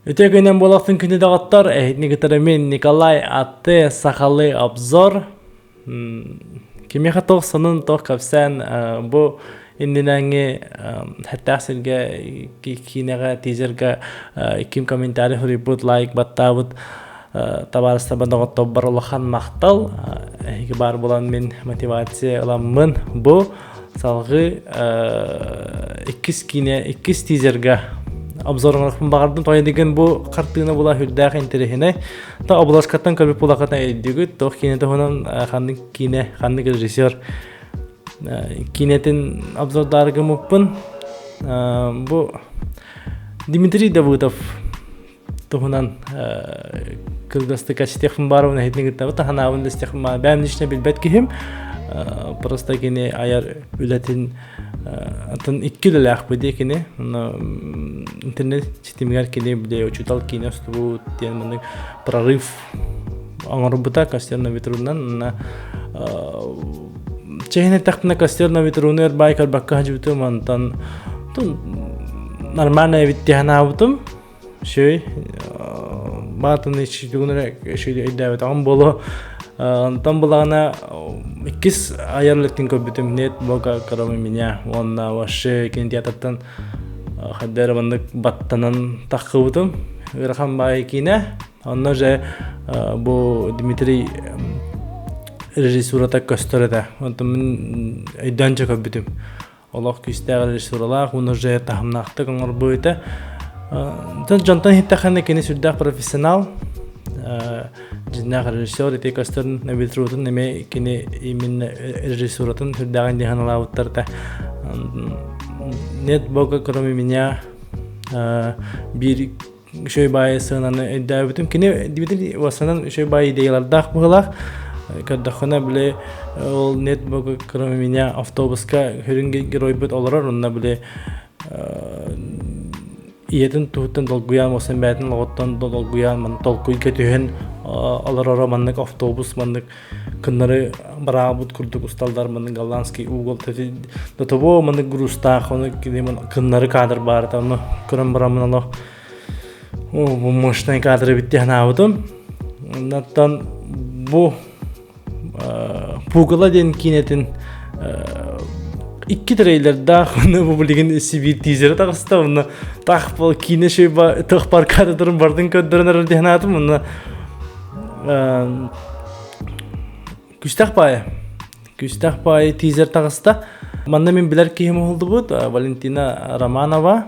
Үтүө күнэн буолахтын күнү доҕоттор, эһитини кытары мин Николай Атте сахалыы обзор. Кимиэхэ туох сонун, туох кэпсээн бу иннинээҥҥи хэттээх сиргэ киинэҕэ, тизергэ ким комментарий суруйбут, лайк баттаабыт табаарыстарбар, доҕотторбор улахан махтал. Эһиги баар буолан мин мотивация ыламмын бу салҕыы иккис киинэ, иккис тизерга обзор оҥоруохпун баҕардым. Тоҕо диэн бу хартыына була сүрдээх интэриэһинэй. Та обложкаттан көрбүт булаххытына өйдүүгүт. Туох киинэ туһунан ханнык киинэ, ханнык режиссер киинэтин обзордаары гыммыппын. Бу Дмитрий Давыдов туһунан кылгастык кэпсэтиэхпин баарыбын эһитини кытта таһанаабын да истиэхпин баар бэйэм лично билбэт киһим просто кини айар үлэтин атын икки үлэлээхпит дии кини интернет ситимигэр кини били учуутал киинэ устубут диэн маннык прорыв оҥорбута Костер на ветрунан уонна чэһин эттэхпинэ Костер на ветруну эрбаай көрбөккө сылдьыбытым онтон нормально эбит дии санаабытым Үчүгэй баатын иччитигин эрэ үчүгэй өйдөөбөтөҕүм буолуо. Онтон булаҕына иккис айар үлэтин көрбүтүм Нет Бога кроме меня уонна вообще кинотеатртан хайда эрэ маннык баттанан таххыбытым. Ыарахан баайы киинэ. Онно же бу Дмитрий режиссурата көстөр этэ. Онтон мин өйдөөн дьэ көрбүтүм. Олох күүстээх режиссуралаах уонна уже таһымнаахтык оҥорбута. Дьонтон иһиттэххинэ кини сүрдээх профессионал, дьиҥнээх режиссер ити көстөрүн Набитрутун эмиэ кини именно режиссуратын сүрдээҕин диэн саналаабыттар да. Нет Бога кроме меня биир үчүгэй баайы сыананы өйдөөбүтүм. Кини Дмитрий Васанан үчүгэй баайы идеялардаах быһыылаах. Көрдөххүнэ, били ол нет бога кроме меня автобуска сүрүн геройбут олорор, онно били ийэтин туһуттан долгуйаан, уосан бэйэтин олоҕуттан долгуйаан, маннык толкуйга түһэн олороро маннык автобус маннык кыннары бараабыт курдук усталлар маннык голландский угол до того маннык грустаах ону кыннары кадр баарыта ону көрөн бараммын олох бу мощный кадр эбит дии санаабытым оннуттан бу Пугало диэн киинэтин икки трейлердаах уонна бу билигин сибиир тизерэ таҕыста уонна таах киинэ шөйба тых бар кадрдарын бардын көрдөрөн эрэр дии санаатым уонна Күстэх баайы. Күстэх баайы тизер таҕыста. Манна мин билэр киһим уһулдубут Валентина Романова,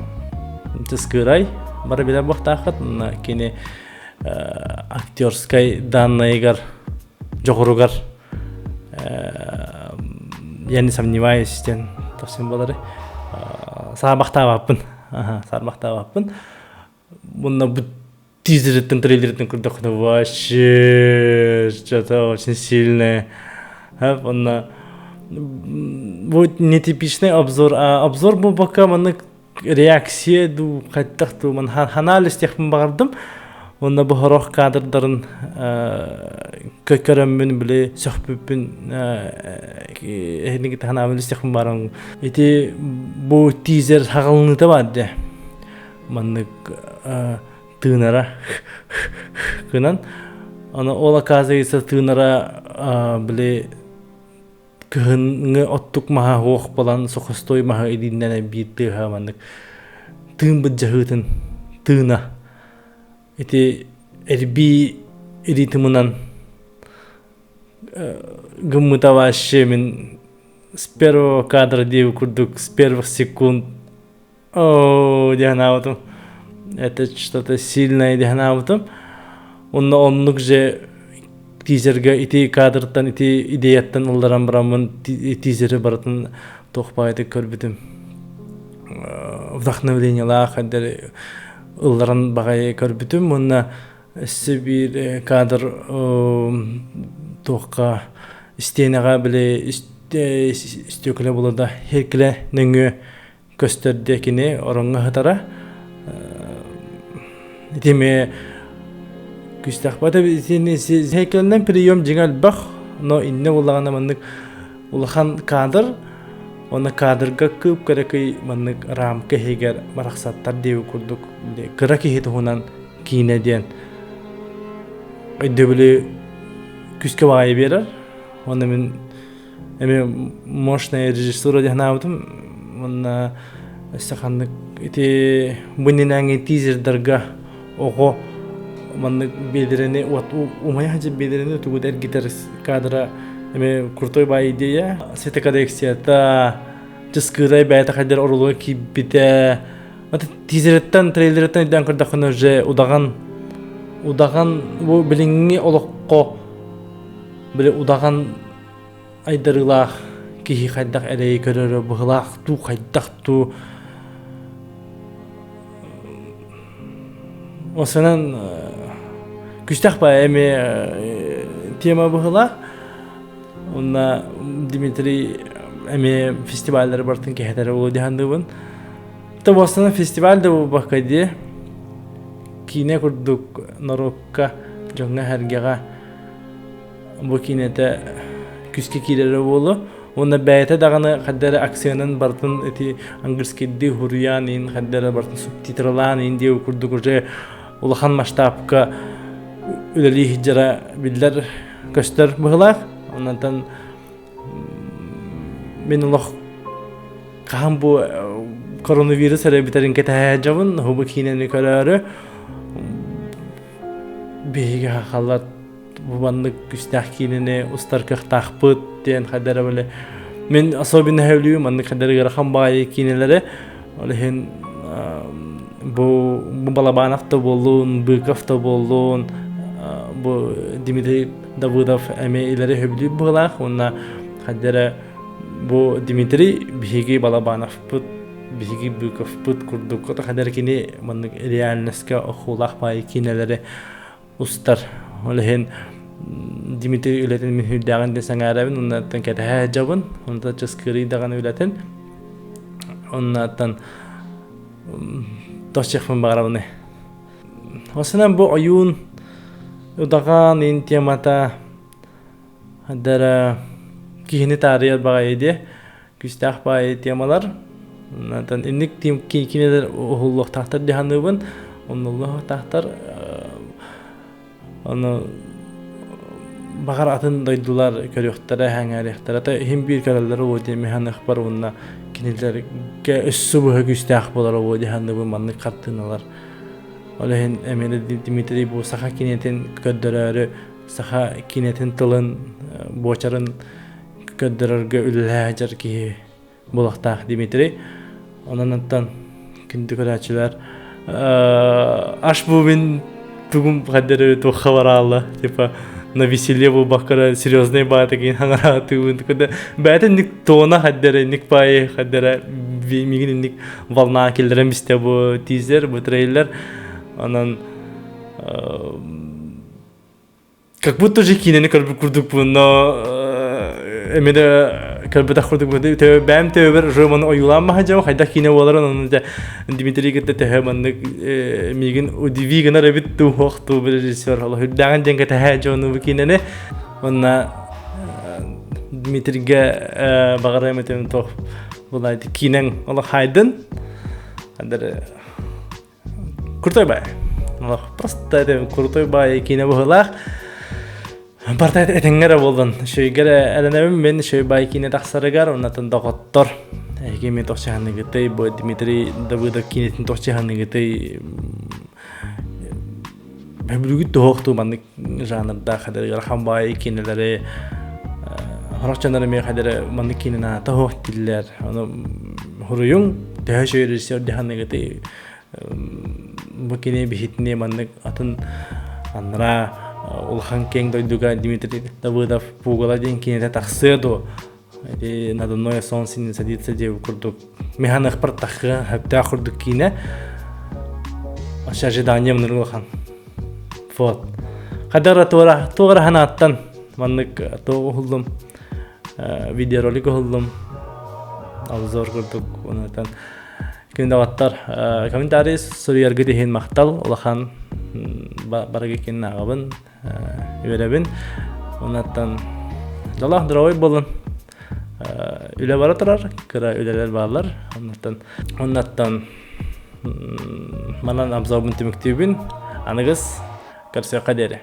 Тыскыырай бары билэр буохтааххыт. Кини актерскай данныйыгар, дьоҕуругар я не сомневаюсь диэн тохсун болары саарбахтаабаппын. Саарбахтаабаппын. Мунна бу тизериттэн трейлериттэн көрдөххүнэ вообще что-то очень сильное. Онно бу нетипичный обзор, а обзор бу пока маннык реакция дуу хайдах дуу ман анализ диэхпин баҕардым. Онно бу сорох кадрдарын көрөммүн били сөхпүппүн эһиги таһанаабын истиэхпин баарым. Ити бу тизер хаҕылыныыта баар дии. Маннык тыынара гынан аны ол оказывается тыынара били кыһыҥҥы оттук маһа суох буолан сухостой маһы илииннэн биир тыаһа маннык тыын быдьаһыытын тыына ити эрбии ритмынан гыммыта вообще мин с первого кадра диэби курдук с первых секунд Оо, дии санаабытым. Это что-то сильное дии санаабытым. Онно оннук же тизергэ ити кадртан, ити идеяттан ылларан бараммын тизери барытын туох баҕайытык көрбүтүм. Вдохновлениелаах ылларан баҕайы көрбүтүм. Уонна өссө биир кадр туохха истиэнэҕэ били стекле була да херкиле нөҥүө көстөр диэкини ороҥҥо сытара ити эмиэ күүстээх итини прием дьиҥэ элбэх но иннэ буоллаҕына маннык улахан кадр уонна кадрга кып-кыракый маннык рамка иһигэр барахсаттар диэбит курдук кыра киһи туһунан. киинэ диэн өйдөбүлү күүскэ баҕайы биэрэр. Уонна мин эмиэ мощная режиссура диэн санаабытым. Уонна өссө ханнык ити бу иннинээҥи тизердарга оҕо маннык биэдэрэни умайа сылдьар биэдэрэни тугу да эргитэр кадра эмиэ крутой баай идея. Светокоррекцията чыскыырай бэйэтэ хайдах оруолугар киирбитэ. Тизериттэн, трейлериттэн өйдөөн көрдөххүнэ уже удаҕан удаҕан бу билиҥҥи олоххо били удаҕан айдарыылаах киһи хайдах эрэйи көрөрө быһылаах дуу хайдах дуу осынан күстэх ба эми тема быһылаах Онно Дмитрий эмиэ фестиваллары барытын кэһэтэрэ буолуо дии саныыбын. Тобуостана фестиваль да буолбакка дии киинэ курдук норуокка, дьоҥҥо-сэргэҕэ бу киинэтэ күүскэ киирэрэ буолуо. Уонна бэйэтэ даҕаны хайда эрэ акциянан барытын ити английскийдыы суруйаан иһин хайда эрэ барытын субтитралаан иһин диэбит курдук уже улахан масштабка үлэлии сылдьара биллэр көстөр быһыылаах. Онтон мин олох хаһан бу коронавирус эрэ бүтэрин кэтэһэ дьабын, бу киинэни көрөөрү биһиги хахаллар бу маннык күүстээх киинэни устар кыахтаахпыт диэн хайда эрэ били мин особенно сөбүлүүм маннык хайда эрэ ыарахан баҕайы киинэлэри ол иһин бу бу Балабанов да буоллун Быков да буоллун бу Дмитрий Давыдов эмиэ илэри сөбүлүүр быһыылаах уонна хайда эрэ бу Дмитрий биһиги Балабановпыт биһиги Быковпыт курдук хайда эрэ кини маннык реальностька охуулаах баайы киинэлэри устар. Ол иһин Дмитрий үлэтин мин сүрдээҕин да сэҥээрэбин, оннуттан кэтэһэ сылдьабын, онтон чыскыырый даҕаны үлэтин. Оннуттан тосчехпын баҕарабын. Осынан бу ойуун удаҕан ин темата дара киһини таарыйар баҕайы диэ күүстээх баайы темалар. Онтон инник кинилэр уһуллуохтаахтар дии саныыбын. Умнуллуохтаахтар. Ону баҕар атын дойдулар көрүөхтэрэ, сэҥээриэхтэрэ. То иһин биир көрөллөрө буолуо диэн мин саныахпар уонна кинилэргэ өссө быһа күүстээх буолара буолуо дии саныыбын маннык хартыыналар. Ол иһин эмиэ Дмитрий бу саха киниэтин көрдөрөөрү саха киниэтин тылын буочарын көрдөрөргө үлэлэһэ сылдьар киһи буолуохтаах Дмитрий. Онон оттон күндү көрөөччүлэр аш бу мин тугум хаддары туохха бараалла типа на веселье буолбакка серьезный баата киин хаҥараатыыбын куда бэйэтин ник тона хаддары ник паайы хаддара мигин ник волна киллэрэн бистэ бу тизер бу трейлер онон Как будто уже киинэни көрбүт курдукпун, но эмиэ да көрбөтөх курдукпун. Бэйэм төбөбөр уже маны ойуулаан маһа хайдах киинэ буоларын, ону дьэ Дмитрий кытта төһө маннык миигин удиви гынар эбит дуу, суох дуу режиссер олох үрдээҕин диэн кэтэһэ дьону бу киинэни. Уонна Дмитрийгэ баҕарыам этим туох булай киинэҥ олох хайдын. Крутой бай. Олох просто это крутой бай киинэ быһыылаах. Барта этэҥҥэ эрэ буоллун. Үчүгэйгэ эрэ эрэнэбин мин үчүгэй бай киинэ тахсарыгар оннотон доҕоттор. Эһиги эмиэ туох чаһаныгытай бу Дмитрий Давыдов киинэтин туох чаһаныгытай Бүлүгүт туһуохтуу маннык жанрдаах хадары ыарахан баайы киинэлэри сорох дьоннор эмиэ хадары маннык киинэни аата суох дииллэр. Ону хуруйуҥ төһө үчүгэй режиссер дьаһаныгытый бу кини биһитини маннык атын анараа улахан киэҥ дойдуга Дмитрий Давыдов Пугало диэн киинэтэ тахсыа дуо? Ити надувное солнце не садится диэбит курдук механыахпар таххыа сөптөөх курдук киинэ. Вообще ожидание улахан. Вот. Хадара туора туора ханааттан маннык туох уһуллум видеоролик уһуллум обзор курдук онтон күн доҕоттор комментарий суруйаргыт иһин махтал улахан барыгы кин ааҕабын үөрэбин. Оннуттан дьоллоох здоровый буолун. Үлэ бара турар, кыра үлэлэр бааллар. Оннуттан оннуттан манан обзорбун түмүктүүбүн. Аныгыс көрсүөххэ диэри.